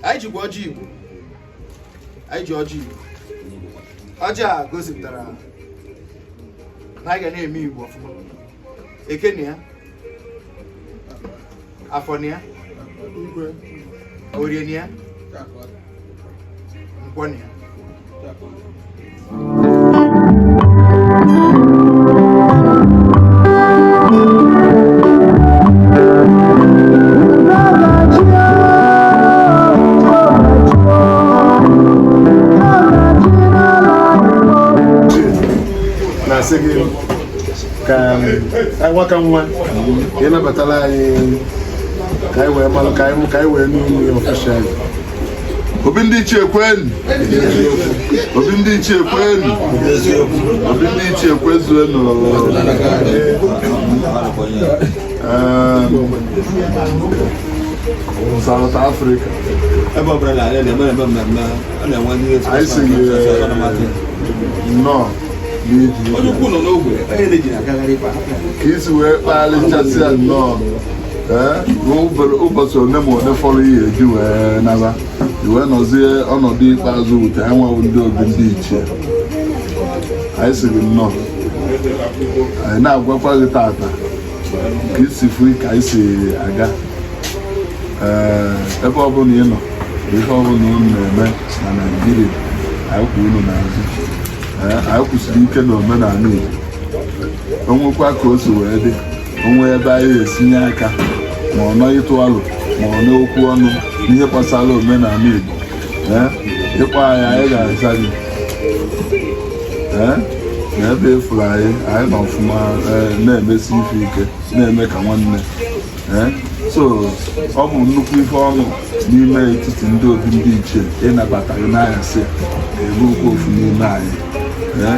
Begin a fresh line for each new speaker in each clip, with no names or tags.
Anyị jikwa ọjị Igbo. Anyị ji ọjị Igbo. Ọjị a gosipụtara na anyị ga na-eme Igbo ọfụma. Eke na ya, afọ na ya, orie na ya, nkwọ na ya.
Na-asị gị ka anyị nwaka nwa ka ị nabatara anyị, ka anyị wee malụ ka anyị wee nụ unu official.
Obi ndị ichie kwenu! Obi ndị ichie kwenu! Obi ndị ichie kwezuenu! South Africa.
Ebe ọbụla na na-eme eme mmemme a na-enwe ndị
Anyị sị gị nnọọ n'iji
onye ukwu nọ n'ogbe onye na-eji na-agagharị ikpe.
Ka isi wee kpalịchasịa nnọọ, ee, n'ụbọchị one ma one fọrọ ihe eji wee naba, i wee nọzie ọnọdụ ikpeazụ wute anyị nwawo ndị obi ndị ichie. Anyị sị gị nnọọ. Anyị na-agwakwa gị tata ka isi fụ ka anyị si aga. Ee, ebe ọbụla ị nọ, ihe ọbụla unu na-eme na Naịjirịa, anyị kwụ unu n'azụ. Ee, anyị kwụsịrị ike na omenala Igbo. Onwekwa ka o si wee dị onwe ebe anyị esinye aka, ma ọ nọ ịtụ alụ, ma ọ n'okwu ọnụ n'ihe gbasara omenala Igbo, ee, ịkpọ anyị, anyị ga-aza gị. Ee, na ebe ịfụrụ anyị, anyị nọ ọfụma, ee, na-emesi ife ike, na-eme ka nwanne. Ee, so ọ bụ nnukwu ife ọṅụ n'ime etiti ndị obi ndị ichie ịnabata gị n'anyasị a erukwa ofu n'ime anyị. Ee,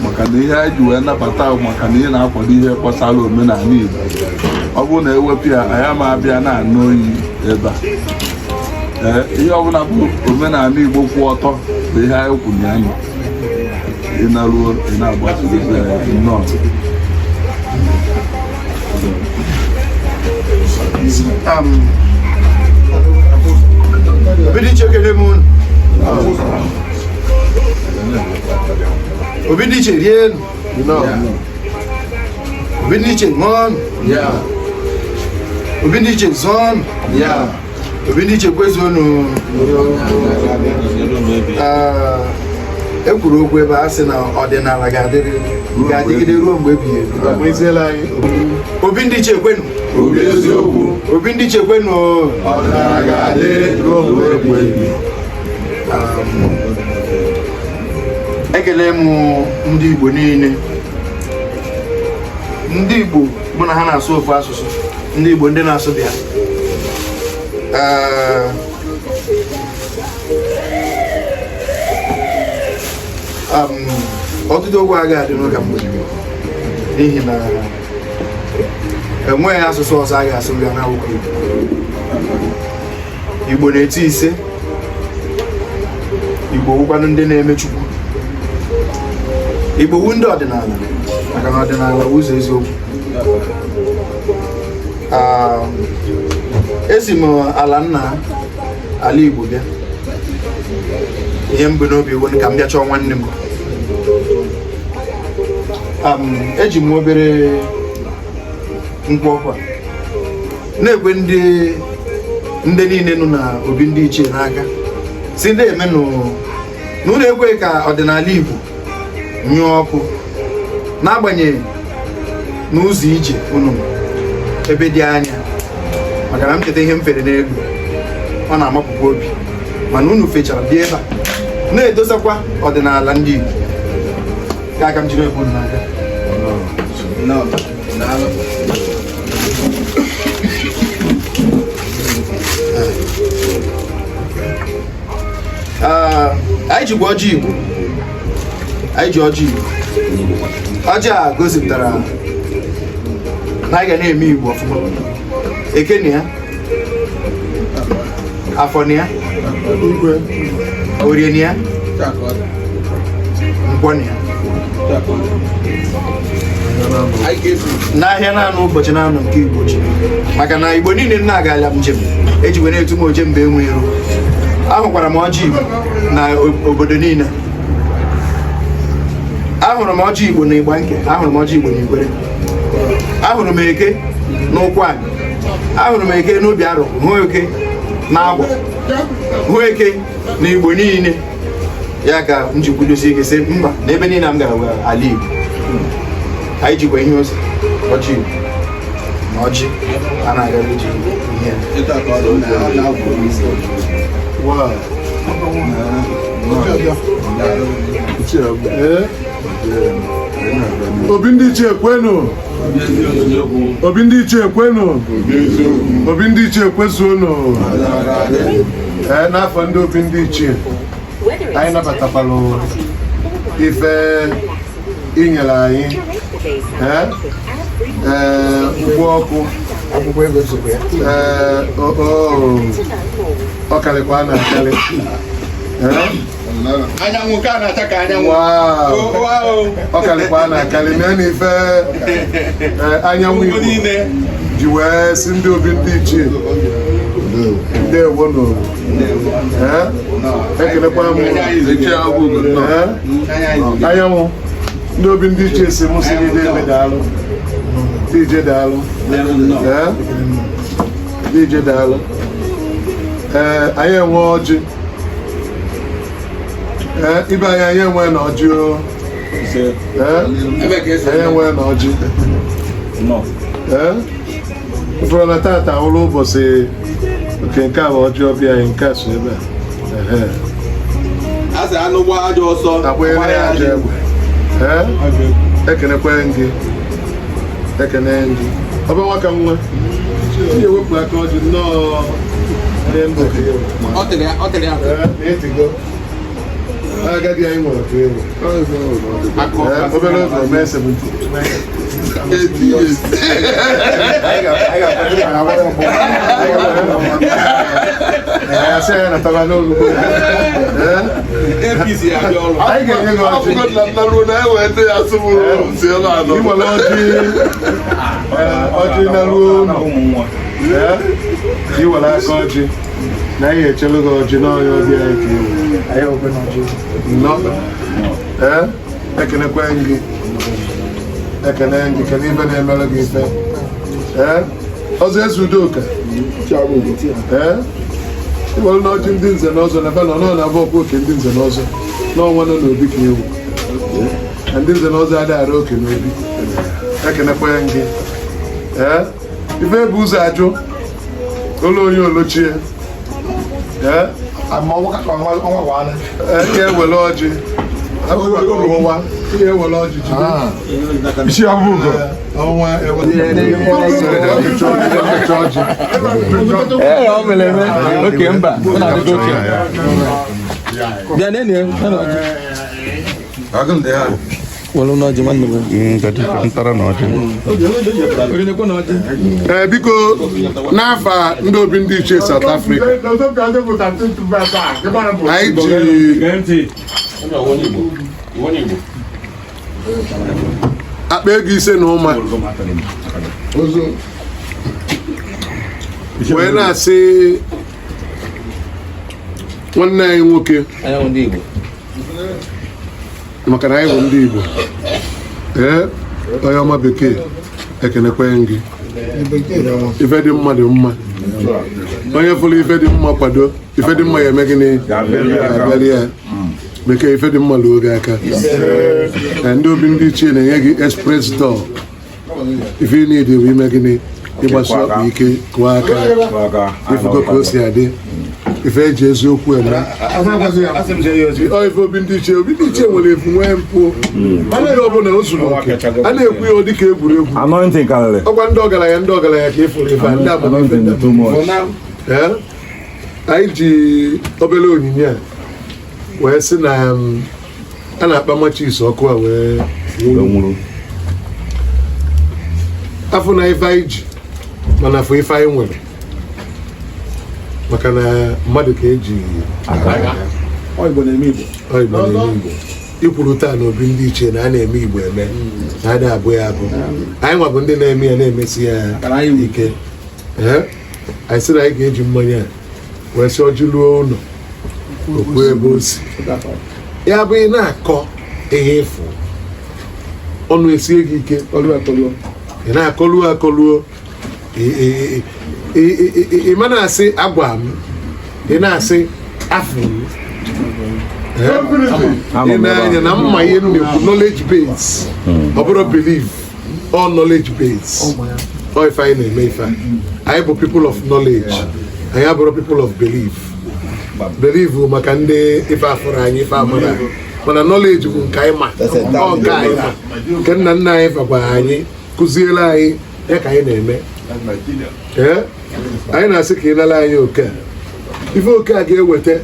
maka na ihe anyị ji wee nabata bụ maka na ị na-akwado ihe gbasara omenala Igbo. Ọ bụrụ na ewepụ ya, anyị ama abịa na-anụ oyi ebe a. Ee, ihe ọbụla bụ omenala Igbo kwụ ọtọ bụ ihe anyị kwuru ya nọ. Ị naruo, ị na-agbasa ozi anyị. Nnọọ.
Obi ndị ichie, ekele m unu. Obi ndị ichie, rienu. Obi ndị ichie, ṅụọnụ. Obi ndị ichie, zụọnụ. Obi ndị ichie, kwezuonụ. E kwuru okwu ebe a sị na ọdịnala ga-adịrị, ga-adịgide ruo mgbe ebighị ebi.
Eziela anyị.
Obi ndị ichie kwenu!
Obi eziokwu!
Obi ndị ichie kwenu!
Ọdịnala ga-adị ruo mgbe ebighị ebi.
Ekele m ndị Igbo niile, ndị Igbo mụ na ha na-asụ ofu asụsụ, ndị Igbo ndị na-asụ bịa. Ee, ọtụtụ okwu agaghị adị n'ụka mgbede, n'ihi na enweghị asụsụ ọzọ a ga-asụ bịa na akwụkwọ Igbo. Igbo na-eti ise, Igbo wụkwanụ ndị na-eme Chukwu, Igbo wu ndị ọdịnala, maka na ọdịnala wụ ụzọ eziokwu. Esi m ala nna, ala Igbo bịa. Ihe m bụ n'obi wụ ka m bịa chọọ nwanne m. Eji m obere nkwụ ọkụ a na-ekwe ndị niile nọ na obi ndị ichie n'aka, si ndị emenụ na unu ekweghị ka ọdịnala Igbo nyụọ ọkụ, n'agbanyeghị n'ụzọ ije unu nọ ebe dị anya, maka na m cheta ihe m fere n'elu, ọ na-amapụkwa obi. Mana unu fechara bịa ebe a na-edosakwa ọdịnala ndị Igbo ya aka m jiri ekwu unu n'aka.
Nnọọ, daalụ.
Anyị jikwa ọjị Igbo. Anyị ji ọjị Igbo. Ọjị a gosipụtara na anyị ga na-eme Igbo ọfụma. Eke na ya, afọ na ya, orie na ya, nkwọ na ya. N'ahịa naanị ụbọchị naanị nke Igbo ji, maka na Igbo niile nna agala njem eji were etu m oje mba enwe ero. Ahụkwara m ọjị Igbo na obodo niile. Ahụrụ m ọjị Igbo na Igbanke, ahụrụ m ọjị Igbo na Ikwere, ahụrụ m eke na Ụkwụanị, ahụrụ m eke n'Obi Arụ, hụ eke na Agbọ, hụ eke na Igbo niile. Ya ka m ji kwudosie ike sị mba, na ebe niile m gara wee ala Igbo. Anyị jikwa ihe ose ọjị Igbo na ọjị a na-agara iji ihe.
Wow. Ee? Obi ndị ichie kwenu! Obi ndị ichie kwenu! Obi ndị ichie kwezuonu! Ee, n'afọ ndị obi ndị ichie anyị nabatakwalụ ife i nyere anyị. Ee, ee, nkwụ ọkụ.
Akwụkwọ ego sokwa ya.
Ee, ọ karịkwa na akarị. Ee?
Anyanwụ nke a na-acha ka anyanwụ.
Wow. Ọ karịkwa na akarị mee na ife anyanwụ
Igbo
Igbo
niile
ji wee sị ndị obi ndị ichie ndewonụ. Ee, ekelekwa m. Ee, anyanwụ ndị obi ndị ichie si mụ si gị debe daalụ, DJ daalụ. Ee, DJ daalụ. Ee, anyị enwe ọjị. Ee, ibe anyị, anyị enwe na ọjị o. Ee, anyị enwe na ọjị. Ee, ụfọdụ na tata wụrụ ụbọchị nke nke a bụ ọjị ọbịa anyị nke a so ebe a. Ehe.
A sị anụ gbaa ajọ ọsọ
agbanyere ya ajọ egbe. Ee, ekenekwe gị, ekene gị ọba nwaka nwa ị ewepụ aka ọjị nnọọ onye ndụ ka ewu.
Ọ tịrị ya, ọ tịrị ya.
Ee, na-etigo agadi anyị nwere ka ewu. Ee, obere oge o mee 70.
80 years.
Anyị ga-akwado
Ee, asị anyị nataba n'olugbo. Ee,
APC abịa ọrụ.
Anyị ga-enye gị ọjị.
Akwụkwọ nna nna ruo na ewe ndị ya sị m si ebe a nọ.
Ị nwere ọjị. Ee, ọjị na ruo ụlọ. Ee, ị were aka ọjị na anyị echere gị ọjị n'ọnya ọbịa anyị ka ewu.
Anyị okwe na ọjị.
Nnọọ. Ee, ekenekwe gị, ekene gị, kene ife na-emere gị ife. Ee, ọzọ eze Udoka. Ee, ịwere na ọjị ndị nze na ọzọ na ebe nọ nọ na-abụ ọkwa oke ndị nze na ọzọ n'ọnwa nọ n'obi ka ewu na ndị nze na ọzọ adịghị ara oke n'obi. Ekenekwe gị. Ee, ife bụ ụzọ ajụ ụlọ onye olochie. Ee, ee, ewere ọjị ọnwa ihe ewere ọjị jide.
Isi abụgo.
Ọnwa ewere ọjị.
Ee, ọ mere eme. Oke mba. Ọ na-adịgo oke. Bịa nene ya, nene ọjị. Welu n'ọjị nwanne m.
Ntara na ọjị.
Onye na-ekwe n'ọjị.
Ee, biko, n'afa ndị obi ndị ichie South Africa anyị ji akpa ego 5 na ụma wee na-asị nwanne anyị nwoke
Anyanwụ ndị Igbo.
maka na anyị bụ ndị Igbo. Ee, onye ọma bekee, ekenekwe gị. Ife dị mma dị mma. Onye fụrụ ife dị mma kwado ife dị mma ya eme gịnị? Ga-abịarị ya. Bekee, ife dị mma luo gị aka. Ee, ndị obi ndị ichie na-enye gị express door. Ife ị na-ede bụ ime gịnị? Ịgbasi ọkpa ike, kụọ aka. Ifugo ka o si adị, ife eji eziokwu eme. Ọ ife obi ndị ichie, obi ndị ichie nwere efu nwee mpụ. Obi ọbụla o zuru oke a na-ekwu ya ọ dịka egwuregwu.
Anointing karịrị.
Ọkwa ndị ọgaranya, ndị ọgaranya ka ịfụrụ ife a, ndị amamife ndị
Anointing too much.
Ee, anyị ji obere onyinye a wee sị na a na-akpa matches ọkụ a wee
Nwụrụ.
Afọ na ife anyị ji, mana afọ ife anyị nwere, maka na mmadụ ka eji
Igbo na-eme Igbo.
Ọ Igbo na-eme Igbo. Ikwuru taa na obi ndị ichie na a na-eme Igbo eme na ada abụ ya abụ. Anyị nwa bụ ndị na-eme ya na-emesi ya ike. Ee, anyị sị na anyị ga-eji mmanya a wee sị ọjị luo ụlọ. O kwuo ebe o si. Ya bụ, ị na-akọ ihe ịfụ, ọnụ esie gị ike, ị na-akọluo akọluo, ị ma na-asị agwa m, ị na-asị afụ m. Ị na-anya na mma ihe m na-ekwu, knowledge base, ọ bụrụ belief, all knowledge base. Ọ ife anyị na-eme, ife a. Anyị bụ people of knowledge, anyị abụrụ people of belief. Belief bụ maka ndị ife afụrụ anyị, ife amara, mana knowledge bụ nke anyị ma. Ọ nke anyị ma, nke nna nna anyị fakwara anyị, kụziere anyị ya, ka anyị na-eme. Ee, anyị na-asị ka ị nara anyị oke a. Ife oke a ga-eweta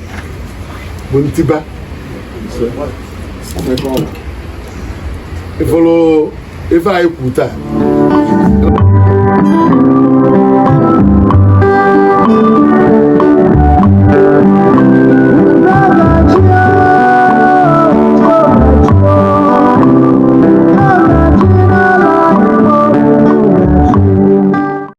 bụ ntiba ịfụrụ ife anyị kwu taa.